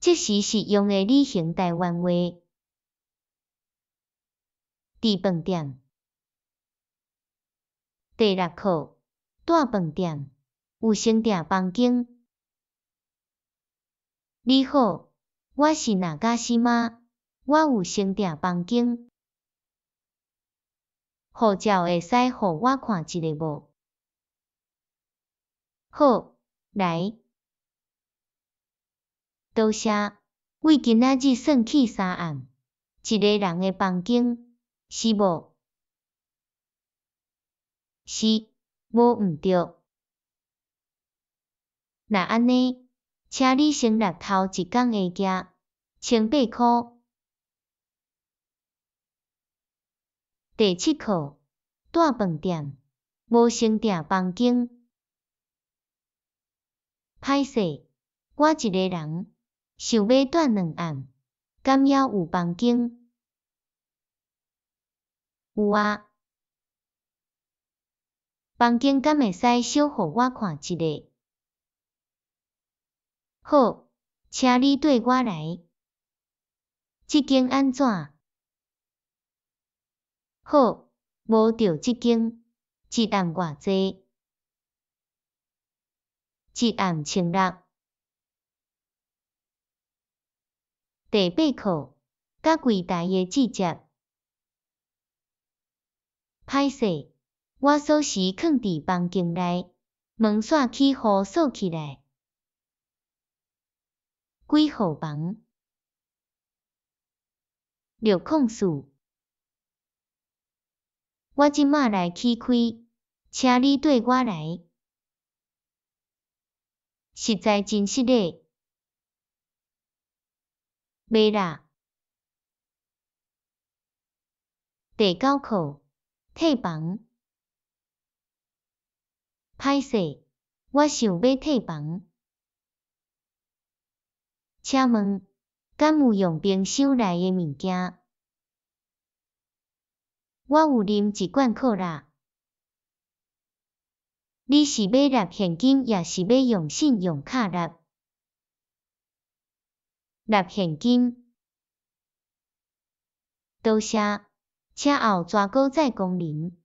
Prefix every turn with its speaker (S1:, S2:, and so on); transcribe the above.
S1: 即時實用的旅行台灣話。佇飯店。第六課，蹛飯店，有先訂房間。你好，我是那伽西瑪，我有先訂房間。護照會使予我看一下無？好，來。多謝，為今仔日算起3暗，一个人的房間，是無？是，無毋對。若按呢，請你先納頭一工的價，1008箍。第七課，蹛飯店，無先訂房間。歹勢，我一个人，想欲蹛2暗，敢猶有房間？有啊。房間敢會使小予我看一下？好，請你綴我來。這間按怎？好，無就這間，一暗偌濟？一暗1600。第八課，佮櫃台的折疊。歹勢，我鎖匙囥佇房間內，門煞去予鎖起來。幾號房？604。我這馬來起開，請你綴我來。實在真失禮。袂啦。第九課，退房。歹勢，我想欲退房。請問，敢有用冰箱內的物件？我有啉一罐可樂。你是欲納現金，抑是欲用信用卡納？納現金。多謝，請後逝閣再光臨。